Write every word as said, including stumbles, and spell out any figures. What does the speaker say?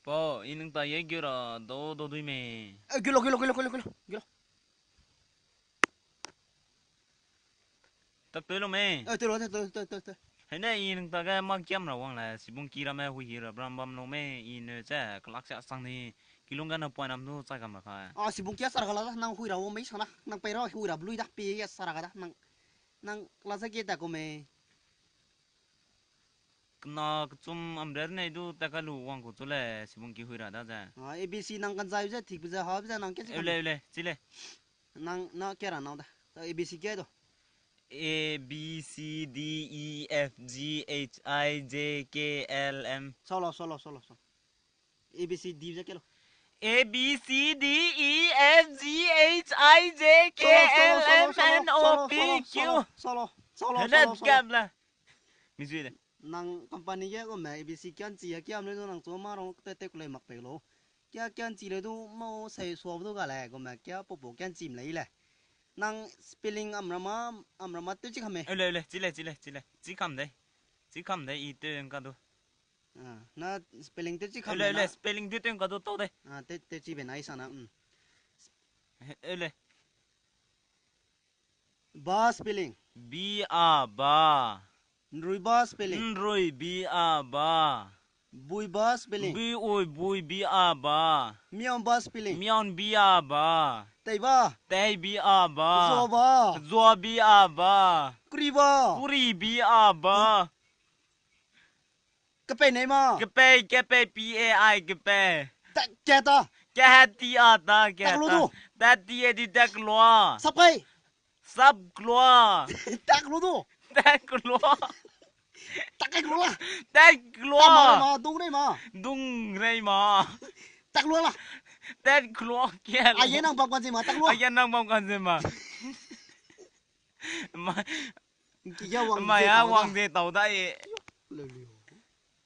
Pau, i nang ta ye geu ra dau dau dui me. Eh, geu lo, geu lo, geu lo, geu lo, geu lo, geu lo. Tak teu lo me. Eh, teu lo, teu, teu, teu, teu, teu. Hene i nang ta ge ma kiam ra wang le, sibung ki ramme hui hi ra bram bam lo me, i ne ze, kelak se sang ni, kilung ge na poi nam du chai kam ra kai. Ah, sibung kia sar ga la da, nang hui ra wang me sang da, nang pei ra hui ra blui da, pei ya sar ga da, nang, nang la ze ge ta ko me. Kena kechum amrer nei du ta ka lu wang ku chu le, sibung ki hui ra da ze. Ah, A B C nang kan zai ze, thik ze, ha ze, nang ke chi Eu le, eu le, chi le. Nang, na ke ra nau da. A B C ke do. A, B, C, D, E, F, G, H, I, J, K, L, M. Solo, solo, solo, solo. A B C D ze ke lo. A, B, C, D, E, F, G, H, I, J, K, L, M, N, O, P, Q. Solo, solo, solo, solo, solo. Hene solo, solo, solo. Gap la. Mi zui de. Nang company ge gume A B C kian chi ya kiam le du nang chu ma rong te te ku lei mak pe lo. Kia kian chi le du mo sei suab du ga le gume kia popo kian chi mlei le. Nang spelling amrama, amrama te chi kham me. Ele, ele, chi le, chi le, chi le. Chi kham de. Chi kham de, i te ngka du. Ah, na spelling te chi kham Ele, me ele, na. Spelling te te ngka du tau de. Ah, te, te chi be na i sa na, mm. Ele. Ba spelling. B A ba. Nrui ba spelling. Nrui B A ba. Bui ba spelling. B U bui B A ba. Mian ba spelling. Mian B A ba. Tei ba. Tei B A ba. Zua ba. Zua B A ba. Kuri ba. Kuri B A ba. Kepei nei ma. Kepei, kepei, P A I, kepei. Ta, ke ta. Ke he ti a ta, ke ta. Tak lu du. Ta ti e di tak lua. Sap kai. Sap lua. Tak lu du. Tak lua. Tak kai lu la. Tak lua. Ta ma, ma, dung rei ma. Dung rei ma. Tak lua la. Tak lua ke lua. Aye nang bam kan zi ma, tak lua. Aye nang bam kan zi ma. Ma, Ki ya wang ma ze ya tau da. Wang ze tau da e. Leu leu.